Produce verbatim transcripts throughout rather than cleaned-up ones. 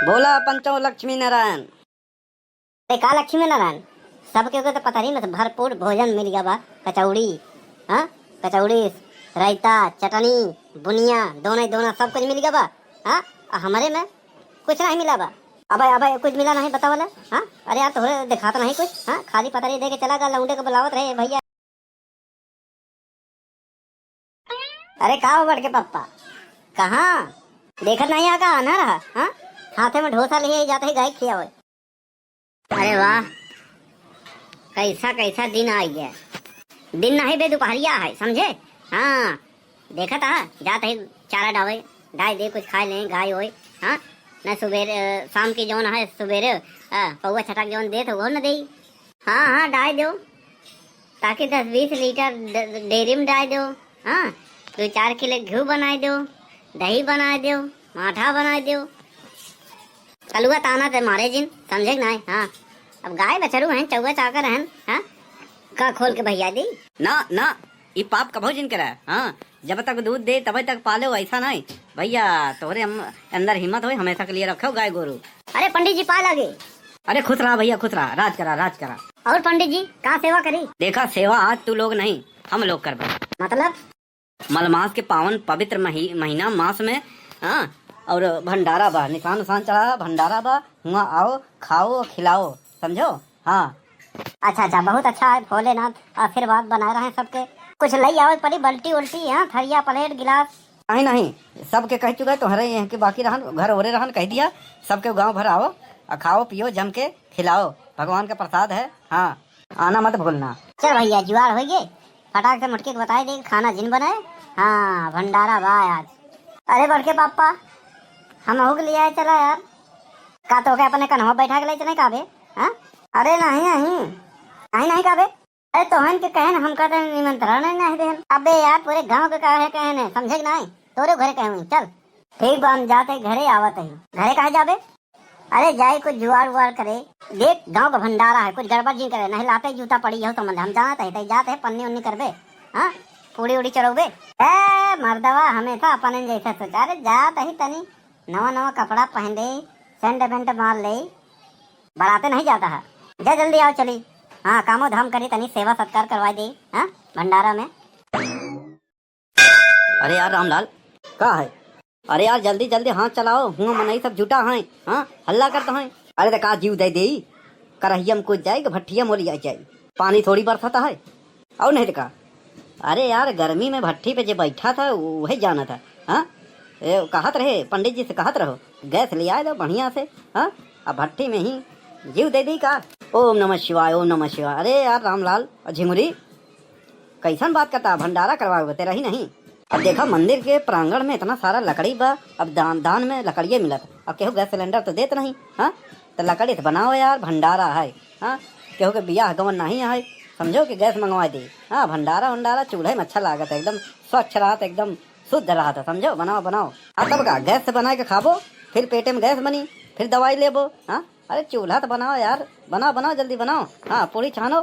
बोला पंचो लक्ष्मी नारायण। अरे का लक्ष्मी नारायण, सबके ओके तो पतरी में से भरपूर भोजन मिल गया बा। कचौड़ी, हाँ, कचौड़ी, रायता, चटनी, बुनिया, दोना ही दोना, सब कुछ मिल गया बा। हाँ, आ हमरे में कुछ नहीं मिला बा। अबे, अबे, कुछ मिला नहीं, बतावला? हाँ, अरे यार, तोहरे दिखात नहीं कुछ। हाँ, खाली पतरी दे के चला गा, लौंडे को बुलावत रहे भैया। अरे का हो बड़के पप्पा, कहाँ? देखत नहीं आ का, आन्हर है? हाँ, हाथे में ढोसा लिए जात ही गाय खियावे। अरे वाह, कैसा कैसा दिन आ गया। दिन नहीं बे, दुपहरिया है, समझे? हाँ, देखत आ, जात ही चारा डावे, डाय दे, कुछ खाए लें, गाय होए। हाँ, न सुबेरे, अ, शाम की जौन है सुबेरे, अ, पौवा छटक जौन देत हो, वो न देई। हाँ, हाँ, डाय दो, ताकि दस बीस लीटर ड-, डेयरी में डाय दो। हाँ, दो चार किलो घी बनाए दो, दही बनाए दो, माठा बनाए दो। कलुआ ताना ते मारे जिन, समझे कि नाय? हाँ, अब गाय बछरू हैं, चौवा चाकर हैं, हाँ, का खोल के भैया दी? ना, ना, ई पाप कभो जिन करा। हाँ, जब तक दूध दे तब तक पालो, ऐसा नहीं भैया। तोहरे हम अंदर हिम्मत होए, हमेशा के लिए रखो गाय गोरू। अरे पंडित जी, पाँव लागे। अरे खुश रहा भैया, खुश रहा, राज करा, राज करा। और पंडित जी, का सेवा करी? देखा, सेवा आज तू लोग नहीं, हम लोग करबे। मतलब? मलमास के पावन पवित्र मही-, महीना मास में, हाँ, और भंडारा बा, निशान उशान चढ़ा, भंडारा बा, हुआ आओ, खाओ, खिलाओ, समझो? हाँ। अच्छा, अच्छा, बहुत अच्छा है, भोलेनाथ आशीर्वाद बनाए रहे सबके। कुछ लई आवे पड़ी, बाल्टी उल्टी, हाँ, थरिया, प्लेट, गिलास। नहीं, नहीं, सबके कह चुका है, तुम्हारे यहाँ के बाकी रहन, घर ओरे रहन, कह दिया, सबके गाँव भर आओ, आ खाओ, पियो, जम के खिलाओ, भगवान का प्रसाद है। हाँ, आना मत भूलना। चल भैया, जुआर हो गए, फटाक से मुटकी के बताए दे, खाना जिन बनाए। हाँ, भंडारा बा आज। अरे बड़के पापा, हम हो के ले आए, चला यार। का तो के अपने कन्हवा बैठा के ले चले का बे? हाँ? अरे नहीं, नहीं, नहीं, नहीं का बे? अरे तोहन के कहन हमका तो निमंत्रण ही नहीं देहन। अबे यार, पूरे गांव के काहे कहन है, समझे कि नहीं? तोरे घरे कहे हुई, चल। ठीक बा, हम जाते घरे, आवत ही। घरे काहे जाबे? अरे जाए कुछ जुआड़ उआड़ करे। देख, गांव का भंडारा है, कुछ गड़बड़ जिन करे, नहीं लाते जूता पड़ी हो समझ। हम जानत है, तई जात है, पन्नी उन्नी करबे, हाँ, पूड़ी उड़ी चढ़ौबे। ए मर्दवा, हमेशा अपने जैसा सोचा। अरे जात ही तनी नवा नवा कपड़ा पहन ले, सेंट वेंट मार ले, बराते नहीं जाता है। जा जल्दी आओ, चली। हाँ, कामो धाम करी, तनी सेवा सत्कार करवा दे, हाँ, भंडारा में। अरे यार रामलाल, का है? अरे यार जल्दी जल्दी हाथ चलाओ, हुआ मनई सब जुटा हैं, हाँ, हल्ला करता हैं। अरे तो का जीव दे देई, करहिया में कूद जाए कि भट्ठिया में ओलिया जाए, पानी थोड़ी बरसता है। और नहीं तो का, अरे यार गर्मी में भट्ठी पे जे बैठा था वही जाना था, हाँ। ए, कहत रहे पंडित जी से, कहत रहो गैस ले आए दो बढ़िया से, हाँ, अब भट्ठी में ही जीव दे दी का। ओम नमः शिवाय, ओम नमः शिवाय। अरे यार रामलाल और झिंगुरी, कैसन बात करता, भंडारा करवावे तेरा ही नहीं। अब देखा मंदिर के प्रांगण में इतना सारा लकड़ी बा, अब दान, दान में लकड़िए मिलत, अब केहू गैस सिलेंडर तो देत नहीं, हाँ, तो लकड़ी से बनाओ यार, भंडारा है, हाँ, केहू के बियाह गवन नहीं है, समझो कि गैस मंगवा दी, हाँ, भंडारा उंडारा चूल्हे में अच्छा लागत है, एकदम स्वच्छ रहत, एकदम शुद्ध रहत है, समझो, बनाओ, बनाओ। हाँ, तब का, गैस से बना के खाबो, फिर पेटे में गैस बनी, फिर दवाई लेबो, हाँ, अरे चूल्हा तो बनाओ यार, बनाओ, बनाओ, जल्दी बनाओ। हाँ, पूड़ी छानो,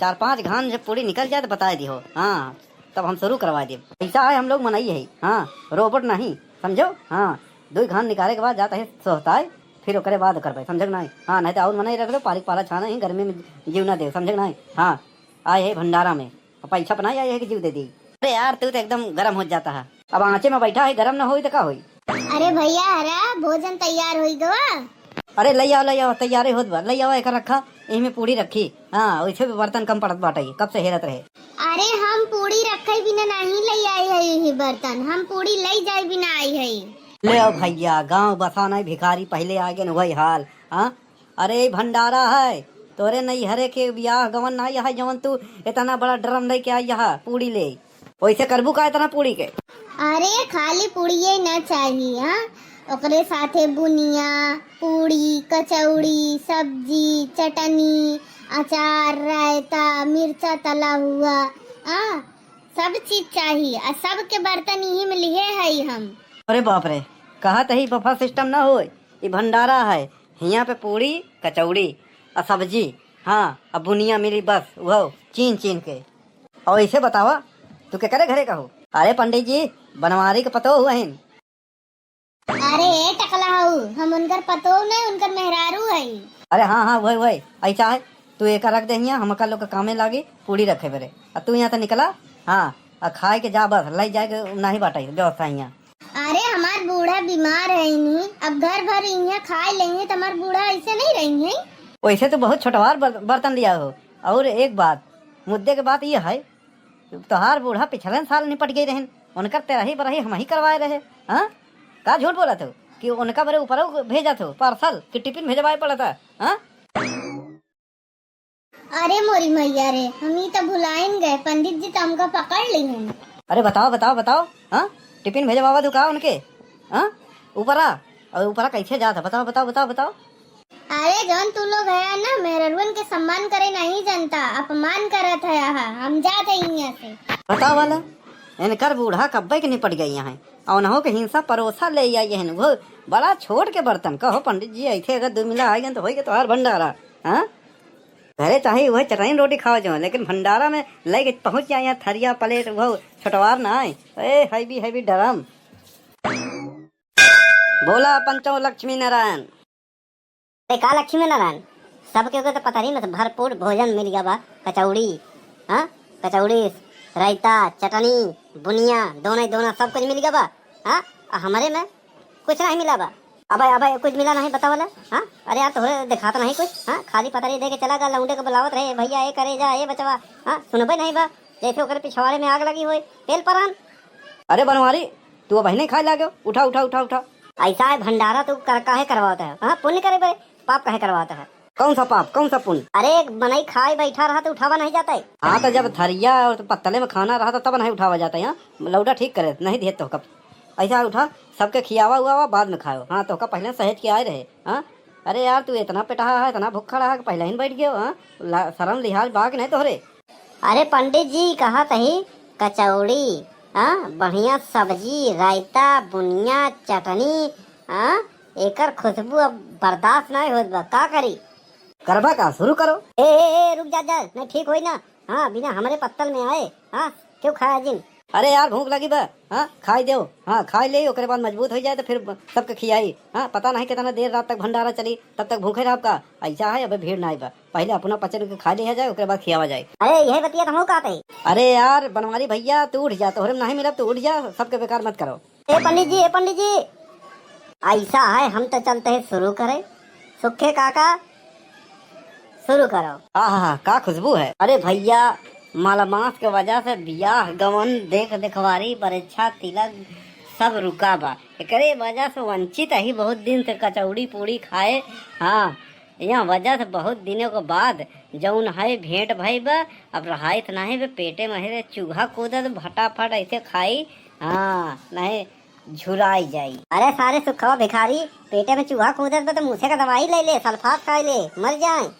चार पांच घान जब पूड़ी निकल जाए तो बताए दिहो। हाँ, तब हम शुरू करवा देब। ऐसा है हम लोग मनई है, हाँ, रोबोट नहीं, समझो। हाँ, दो घान निकाले के बाद जाता है सोहताए, फिर ओकरे बाद करबे, समझे कि नहीं? हाँ, नहीं तो और मनई रख लो, पालिक पाला छाना ही, गर्मी में जीव ना दे, समझे कि नहीं? हाँ, आए है भंडारा में, अब पैसा बनाई आए है कि जीव दे दी। अरे यार, तू तो एकदम गरम हो जाता है। अब आंचे में बैठा है, गरम ना होई तो का होई? अरे भैया, अरे भोजन तैयार होई गवा। अरे लई आओ, लई आओ, तैयारे होत बा, लई आओ, एकर रखा, एमे पूड़ी रखी। हाँ, वैसे भी बर्तन कम पड़त बाटे, कब से हेरत रहे। अरे हम पूड़ी रखे बिना नहीं लई आई है यही बर्तन, हम पूड़ी लई जाए बिना आई है। ले आओ भैया, गांव बसा नहीं, भिखारी पहले आ गए न वही हाल। हाँ, अरे ई भंडारा है, तोरे नैहरे के बियाह गवन नहीं है, जवन तू इतना बड़ा ड्रम लेके आई यहाँ पूड़ी ले। वैसे करबू का इतना पूड़ी के? अरे खाली पूड़िए ना चाहिए, हाँ, ओकरे साथे बुनिया, पूड़ी, कचौड़ी, सब्जी, चटनी, अचार, रायता, मिर्चा तला हुआ, हाँ, सब चीज चाहिए। आ सबके बर्तन यही में लिहे है हम। अरे बाप रे, कहा तही बफा सिस्टम ना होए, ई भंडारा है, हियाँ पे पूड़ी, कचौड़ी, आ सब्जी, हाँ, अब बुनिया मिली बस, उहो चीन चीन के। और इसे बतावा, तू केकरे घरे का हो? अरे पंडित जी, बनवारी के पतो हुआ हिन। अरे ए टकला हो, हम उनकर पतोह नहीं, उनकर मेहरारू है। अरे हाँ, हाँ, वही, वही, ऐसा है, तू एका रख दे हियाँ, हमका लोग के कामे लागी, पूड़ी रखे बरे। आ तू यहाँ से निकला, हाँ, आ खाए के जा बस, लई जाए के नहीं बाटे व्यवस्था हियाँ। अरे, हमार बूढ़ा बीमार है नहीं, अब घर भर इहाँ खाए लेंगे तो हमार बूढ़ा ऐसे नहीं रहेंगे। वैसे तो बहुत छोटवार बर-, बर्तन लिया हो। और एक बात, मुद्दे के बात ये है, तोहार बूढ़ा पिछले साल निपट गए रहन, उनकर तेरही बरही हम ही करवाए रहे। हाँ, का झूठ बोलत हो कि उनका बरे ऊपर भेजत हो पार्सल कि टिफिन भेजवाए पड़ता? हाँ। अरे मोरी मैया रे, हम ई तो भुलाइन गए, पंडित जी तो हमका पकड़ ली हैं। अरे बताओ, बताओ, बताओ, हाँ, टिफिन भेजवावा तू का उनके? हाँ, ऊपरा, और ऊपरा कैसे जात है? बताओ, बताओ, बताओ, बताओ। अरे जौन तू लोग है ना, मेहररुअन के सम्मान करे नहीं जानता, अपमान करत है। आहा, हम जात है यहाँ से। बताओ वाला, इनकर बूढ़ा कब्बे के निपट गई यहाँ, और उन्हों के हिंसा परोसा ले आई है, वो बड़ा छोट के बर्तन। कहो पंडित जी, ऐसे अगर दो मिला आ गए तो होई के तोहार भंडारा, हाँ? घरे चाहे वही चटनी रोटी खाओ जो, लेकिन भंडारा में लेके पहुँच जाए यहाँ थरिया प्लेट, वो छोटवार ना आए। ए, हैवी, हैवी ड्रम। बोला पंचो लक्ष्मी नारायण। अरे का लक्ष्मी नारायण, सबके ओके तो पतरी में से भरपूर भोजन मिल गया बा। कचौड़ी, हाँ, कचौड़ी, रायता, चटनी, बुनिया, दोना ही दोना, सब कुछ मिल गया बा। हाँ, आ हमरे में कुछ नहीं मिला बा। अबे, अबे, कुछ मिला नहीं, बतावला? हाँ, अरे यार, तोहरे दिखात नहीं कुछ। हाँ, खाली पतरी दे के चला गा, लौंडे के बुलावत रहे, "भैया, ए करे जा, ए बचवा।" हाँ, सुनबे नहीं बा, जैसे ओकरे पिछवाड़े में आग लगी होए। पेल परान। अरे बनवारी, तू अब नहीं खाए लाग्यो? उठा, उठा, उठा, उठा। ऐसा है भंडारा, तू कर, काहे करवाता है? हाँ, पुण्य करे बे, पाप काहे करवाता है? कौन सा पाप, कौन सा पुण्य? अरे, एक मनई खाए बैठा रहा तो उठावा नहीं जाता है? हाँ, तो जब थरिया और पत्तले में खाना रहा तो तब नहीं उठावा जाता है। हाँ, लौंडा ठीक करे, नहीं दिए तो कब। ऐसा उठा, सबके खियावा उआवा, बाद में खाओ। हाँ, तोहका पहले सहेज के आए रहे। हाँ, अरे यार, तू इतना पेटहा है, इतना भूखा रहा कि पहले ही बैठ गयो। हाँ, ला-, शर्म लिहाज बा कि नहीं तोहरे? अरे पंडित जी, कहा तही कचौड़ी, हाँ, बढ़िया सब्जी, रायता, बुनिया, चटनी, हाँ, एकर खुशबू अब बर्दाश्त नहीं होत बा, का करी? करबा का, शुरू करो। ए, ए, ए, रुक जा, जा, नहीं ठीक होई ना। हाँ, बिना हमरे पत्तल में आए, हाँ, क्यों खाया जिन? अरे यार, भूख लगी बा, हाँ, खाई देओ, हाँ, खाई ले, ओकरे बाद मजबूत हो जाए तो फिर सबके खियाई, हाँ, पता नहीं कितना देर रात तक भंडारा चली, तब तक भूखे रहब का? ऐसा है, अबे भीड़ ना बा, पहले अपना पचन के खा लिया जाए, ओकरे बाद खियावा जाए। अरे, यही बतिया तो हम कहते हैं। अरे यार, बनवारी भैया, तू उठ जा, तोहरे में नहीं मिलब, तू उठ जा, सबके बेकार मत करो। ए पंडित जी, ए पंडित जी, ऐसा है, हम तो चलते हैं शुरू करें। सुखे काका, शुरू करो। आहा, का खुशबू है। अरे भैया, मलमास के वजह से बियाह, गवन, देख देखवारी, परीक्षा, तिलक सब रुका बा। एकरे वजह से वंचित ही बहुत दिन से कचौड़ी पूड़ी खाए। हाँ, यह वजह से बहुत दिनों के बाद जौन है भेंट भई बा। अब रहाइत नहीं बे, पेटे में है रे चूहा कूदत, फटाफट ऐसे खाई। हाँ, नहीं झुराई जाई। अरे सारे सुखवा भिखारी, पेटे में चूहा कूदत बा तो मूसे का दवाई ले ले, सल्फास खाई ले, मर जाए।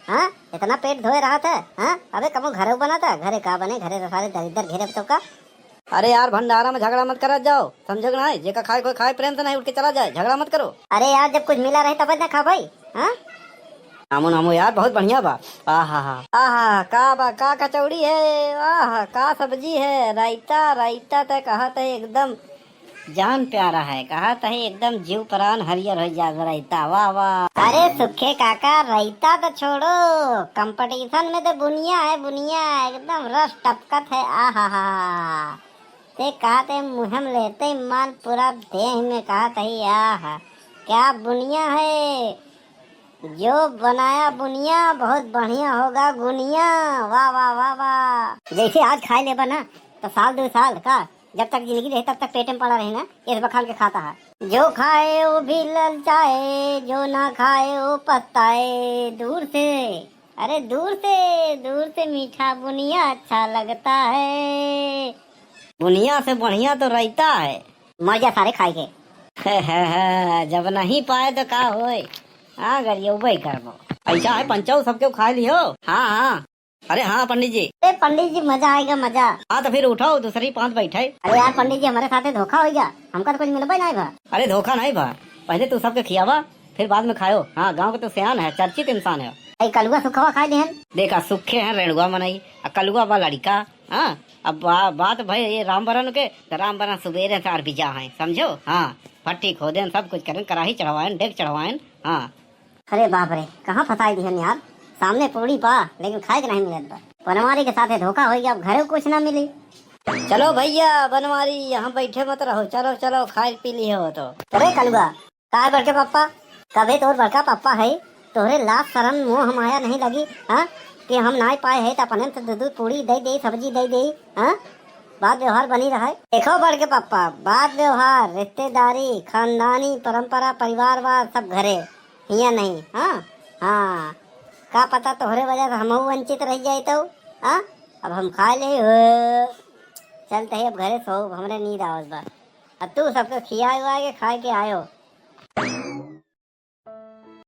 हाँ, इतना पेट धोए रहा था। हाँ, अबे कबो घरे बना था, घरे का बने, घरे तो सारे दरिद्र घेरे तो का। अरे यार, भंडारा में झगड़ा मत करा जाओ, समझो कि नहीं? जेका खाए कोई खाए, प्रेम से नहीं, उठ के चला जाए, झगड़ा मत करो। अरे यार, जब कुछ मिला रहे तब ना खा भाई। हाँ, नामो नामो यार, बहुत बढ़िया बा। आहा हा, आहा, का बा, का कचौड़ी है, आहा, का सब्जी है, रायता, रायता तो कहा तो एकदम जान प्यारा है, कहा तो एकदम जीव प्राण हरियर हो जात बा रायता, वाह वाह। अरे सुखे काका, रायता तो छोड़ो, कंपटीशन में तो बुनिया है, बुनिया एकदम रस टपकत है। आहा हा, ते कहा ते मुँह में लेते ही मान पूरा देह में कहा तही, आहा, क्या बुनिया है। जो बनाया बुनिया, बहुत बढ़िया होगा गुनिया। वाह, वाह, वाह, वाह। जैसे आज खाए लेबा ना, तो साल दो साल का, जब तक जिंदगी रहे, तब तक पेट में पड़ा रहे ना, इस बखान के खाता है। जो खाए वो भी ललचाए, जो ना खाए वो पछताए। दूर से, अरे दूर से, दूर से मीठा बुनिया अच्छा लगता है। बुनिया से बढ़िया तो रायता है। मर जा सारे खाए के। जब नहीं पाए तो का होए? हाँ, गरियउबे करबो। ऐसा है पंचऊ, सबके खाए लियो। हाँ, हाँ। अरे हाँ पंडित जी। ए पंडित जी, मजा आएगा, मजा। हाँ तो फिर उठाओ, दूसरी पाँच बैठे। अरे यार पंडित जी, हमारे साथे धोखा हो गया, हमका तो कुछ मिलबे नहीं भा। अरे धोखा नहीं भा, पहले तू सबके खियावा, फिर बाद में खायो। हाँ, गाँव के तो सियान है, चर्चित इंसान है। ए कलुआ सुखवा खाए लिहन। देखा, सुखे हैं रेणुआ मनई, आ कलुआ बा लड़िका। हाँ, अब बा-, बात भई ये रामबरन के, तो रामबरन सुबेरे से अरबिजा हैं, समझो? हाँ, फट्टी खोदेन, सब कुछ करेन, कराही चढ़वाएन, डेग चढ़वाएन। हाँ। अरे बाप रे, कहाँ फंसाई दिहन यार। सामने पूड़ी पा, लेकिन खाए के नहीं मिलत बा। बनवारी के साथे धोखा होइ गया, अब घरे कुछ ना मिली। चलो भैया बनवारी, यहाँ बैठे मत रहो, चलो चलो, खाए पी लिए हो तो। अरे कलुआ, काय बड़के पप्पा, कबे तोर बड़का पप्पा है, तोहरे लाज शरम मोह माया नहीं लगी, हाँ? कि हम नाई पाए है तो अपने से दू दू पूड़ी दे दे, सब्जी दे दे, हाँ? बात व्यवहार बनी रहे। देखो बड़के पप्पा, बात व्यवहार, रिश्तेदारी, खानदानी परंपरा, परिवारवाद सब घरे, हियाँ नहीं, हाँ? हाँ, का पता तोहरे वजह से हमहू वंचित रह जाए तो, हाँ? अब हम खा ले हो। चलते ही अब घरे सो, हमरे नींद आवत बा। अब तू सबके खियाए उआए के खाए के आयो।